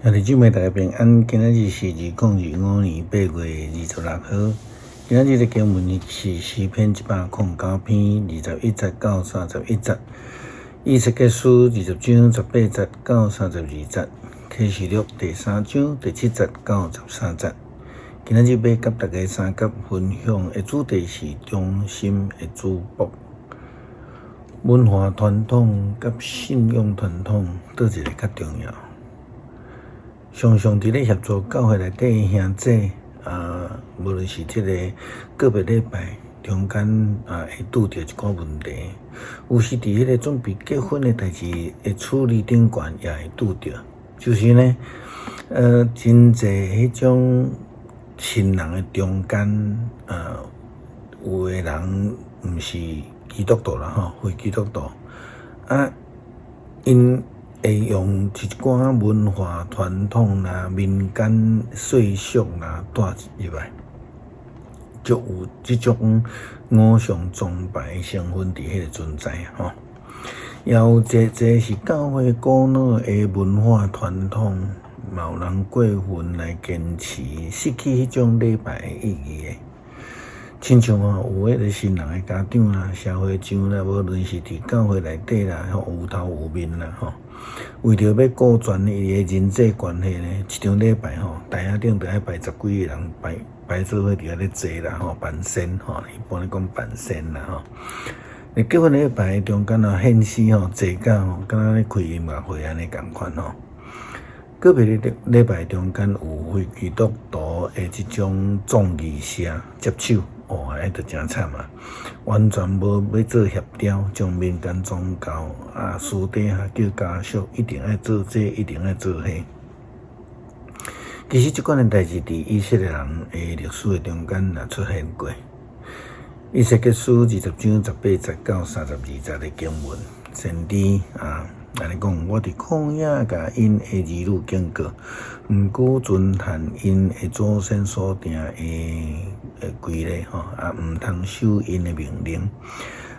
兄弟姊妹大家平安，今仔日是2025年8月26號。今仔日的經文是詩篇109篇21節到31節，以西結書20章18節到32節，啟示錄第三章第7節到13節。今仔日欲佮大家相佮分享的主題是忠心的主僕。文化傳統佮信仰傳統，佗一个較重要？常常佇咧協助教會內底兄姊啊，無論是這個個別禮拜中間啊，會拄著一寡問題，有時佇彼个準備結婚的代誌的處理頂懸，也會拄著。就是呢，真濟彼種新人的中間，有的人毋是基督徒啦吼，非基督徒，啊，𪜶會用一寡文化傳統啦、民間習俗啦帶入來，就有這種偶像崇拜成分佇彼个存在吼。也有濟濟是教會古老的文化傳統，嘛有人過分來堅持，失去彼種禮拜的意義的。親像吼，有彼个新人的家長啦、社會上啦，無論是佇教會內底啦，吼有頭有面啦，吼，為著欲顧全伊的人際關係呢，一場禮拜吼，台仔頂著愛排十幾个人排排做伙佇遐咧坐啦，吼，辦仙吼，一般咧講辦仙啦，吼。你結婚禮拜中間啊，獻詩吼，坐甲吼，敢若咧開音樂會按呢仝款吼。個別禮禮拜中間有非基督徒的這種葬儀社接手，哦，彼就誠慘啊！完全無欲做協調，將民間宗教啊私底下叫家屬一定愛做這，一定愛做彼。其實這款的代誌佇以色列人的歷史的中間也出現過。以西結書20章18節到32節的經文，先知啊，按呢講，我佇曠野共𪜶的兒女警告，毋過遵行𪜶的祖先所定的規例吼，啊，毋通守𪜶的命令，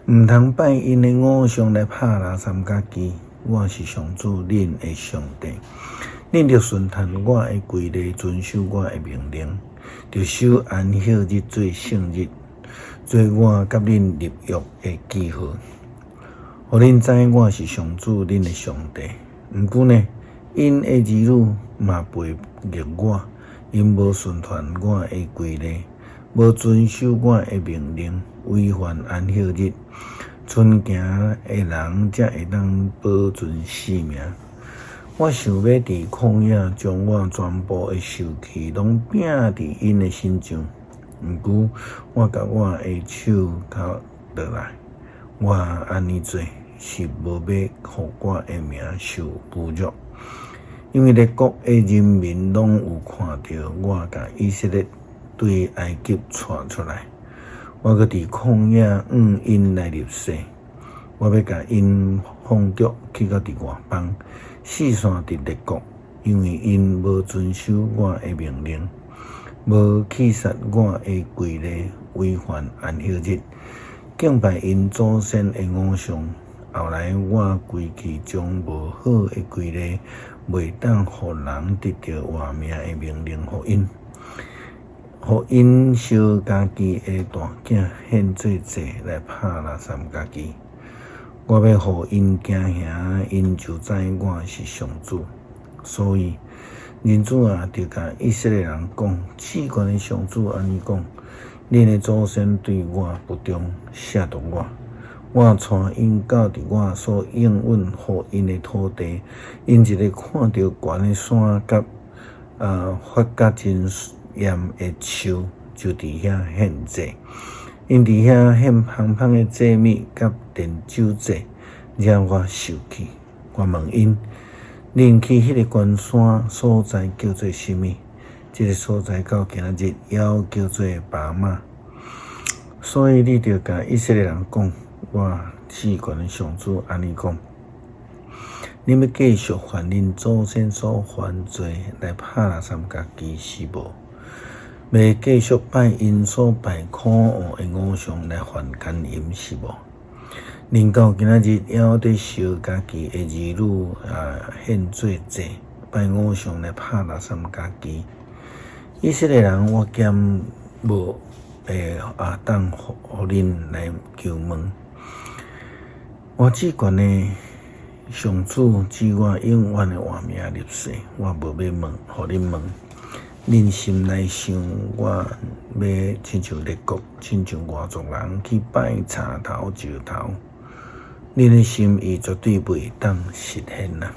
毋通拜𪜶的偶像來拍抐三角旗。我是上主恁的上帝，恁著順行我的規例，遵守我的命令，著守安息日做聖日，做我佮恁立約的記號，予恁知我是上主恁的上帝。毋過呢，𪜶的兒女嘛背逆我，𪜶無順從我的規例，無遵守我的命令，違反安息日，賰行的人才會當保存性命。我想欲佇曠野將我全部的受氣攏摒佇𪜶的身上。毋過，我共我的手跤落來，我按呢做是無欲予我的名受侮辱，因為列國的人民攏有看著我共以色列對埃及帶出來，我閣佇曠野向𪜶來立誓，我欲共𪜶放逐去到佇外邦，四散佇列國，因為𪜶無遵守我的命令。無棄殺我的規例，違反安息日，敬拜𪜶祖先的偶像。後來我規氣將無好的規例，袂當予人得著活命的命令，予𪜶，予𪜶燒家己的大囝獻做祭來拍抐三角旗。我欲予𪜶驚嚇，𪜶就知我是上主。所以，人子啊，著共以色列人講，至懸的上主按呢講：恁的祖先對我不忠，褻瀆我。我帶𪜶到佇我所應允予𪜶的土地，𪜶一个看著懸的山佮發甲真艷的樹，就佇遐獻祭。𪜶佇遐獻香香的祭物佮奠酒祭，惹我受氣。我問𪜶：恁去彼个懸山所在叫做啥物？這个所在到今仔日猶叫做巴瑪。所以你著共以色列人講，我至懸的上主按呢講：恁欲繼續犯恁祖先所犯罪來拍抐三角旗是無？欲繼續拜𪜶所拜可惡的偶像來犯姦淫是無？恁到今仔日猶佇燒家己的兒女啊獻做祭，拜拜偶像來拍垃圾家己。以色列人，我敢無會啊當予恁來求問。我至懸的上主指我永遠的活名立誓，我無欲問，予恁問。恁心內想，我欲親像列國，親像外族人去拜柴頭石頭。恁的心意絕對袂當實現啊！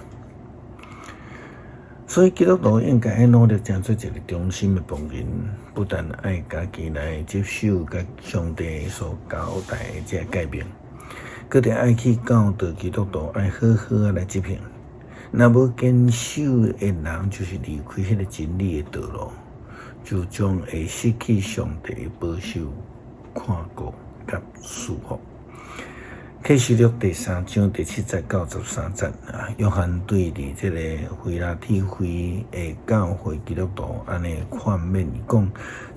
所以基督徒應該愛努力成做一个忠心的僕人，不但愛家己來接受佮上帝所交代的這個誡命，閣著愛去教導基督徒愛好好仔來執行。若無堅守的人，就是離開彼个真理的道路，就將會失去上帝的保守、看顧佮賜福。啟示錄第三章第七節到13節啊，約翰對佇這个非拉鐵非的教會基督徒按呢勸勉伊講：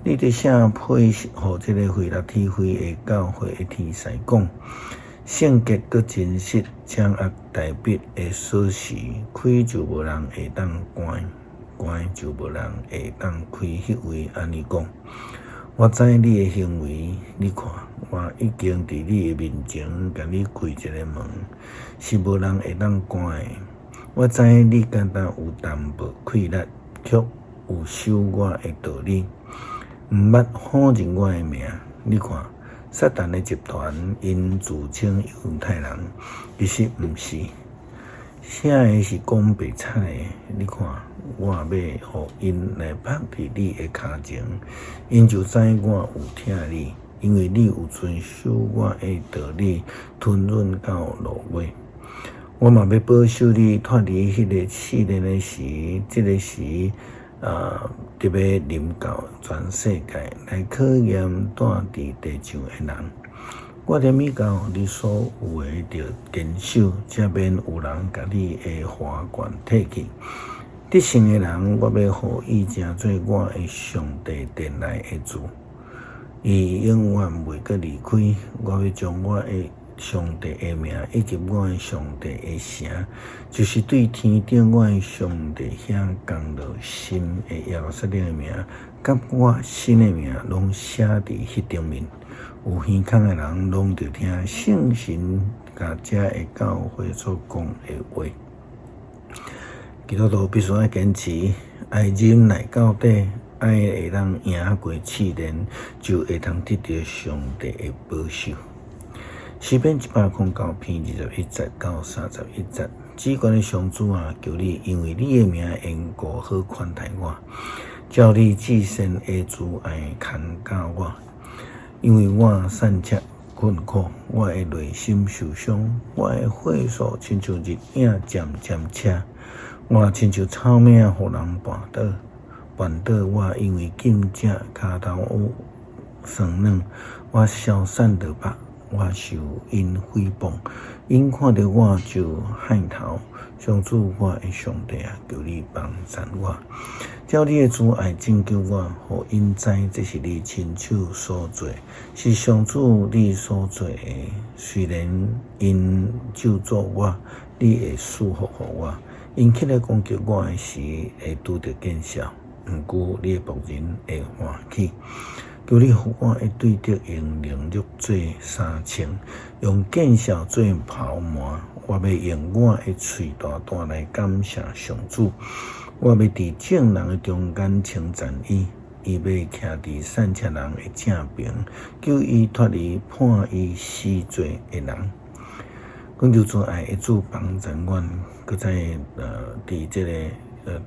你著寫批予這个非拉鐵非的教會的天使講，聖潔閣真實掌握大衛的鎖匙，開就無人會當關，關就無人會當開。彼位按呢講：我知你的行為，你看，我已經佇你的面前共你開一个門，是無人會當關的。我知你敢若有淡薄氣力，卻有守我的道理，毋捌否認我的名。你看，撒旦的集團，𪜶自稱猶太人，其實毋是，遐个是講白賊的。你看，我欲予𪜶來縛佇你的跤前，𪜶就知我有疼你，因為你有遵守我的道理，吞忍到落尾。我嘛欲保守你脫離彼个試煉的時，這个時啊，特欲臨到全世界來考驗住佇地上的人。我憐憫到你所有的著堅守，才免有人共你的華冠提去。得勝的人，我欲予伊成做我的上帝殿內的柱，伊永遠袂閣離開。我欲將我的上帝的名以及我的上帝的城，就是對天頂我的上帝遐降落新的耶路撒冷的名，佮我新的名，攏寫佇彼頂面。有耳孔的人，攏著聽聖神共遮的教會所講的話。基督徒必須愛堅持，愛忍耐到底，愛會當贏過試煉，就會通得著上帝的保守。詩篇109篇21節到31節，至懸的上主啊，求你因為你的名緣故，好寬待我，照你至善的慈愛看教我，因為我散赤困苦，我的內心受傷，我的血數親像日影漸漸赤，我親像草嶺予人絆倒，絆倒我，因為禁食跤頭有酸軟，我消散落腹。我受𪜶誹謗，𪜶看著我就害頭。上主，我的上帝啊，求你幫贊我，照你的慈愛拯救我，予𪜶知這是你親手所做，是上主你所做的。雖然𪜶咒詛我，你會賜福予我。𪜶起來攻擊我的時，會拄著見笑。毋過你的僕人會歡喜。求你予我的對敵用凌辱做衫穿，用見笑做袍縵。我欲用我的喙大大來感謝上主。我欲佇眾人的中間稱讚伊。伊欲徛佇散赤人的正爿，救伊脫離判伊死罪的人。懇求慈愛的主幫助阮，閣再佇這个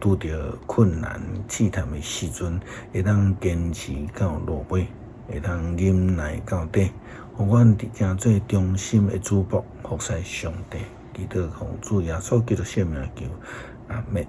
拄著困難試探的時陣，會當堅持到落尾，會當忍耐到底，予阮成做忠心的主僕，服侍上帝。祈禱奉主耶穌基督聖名求，阿們。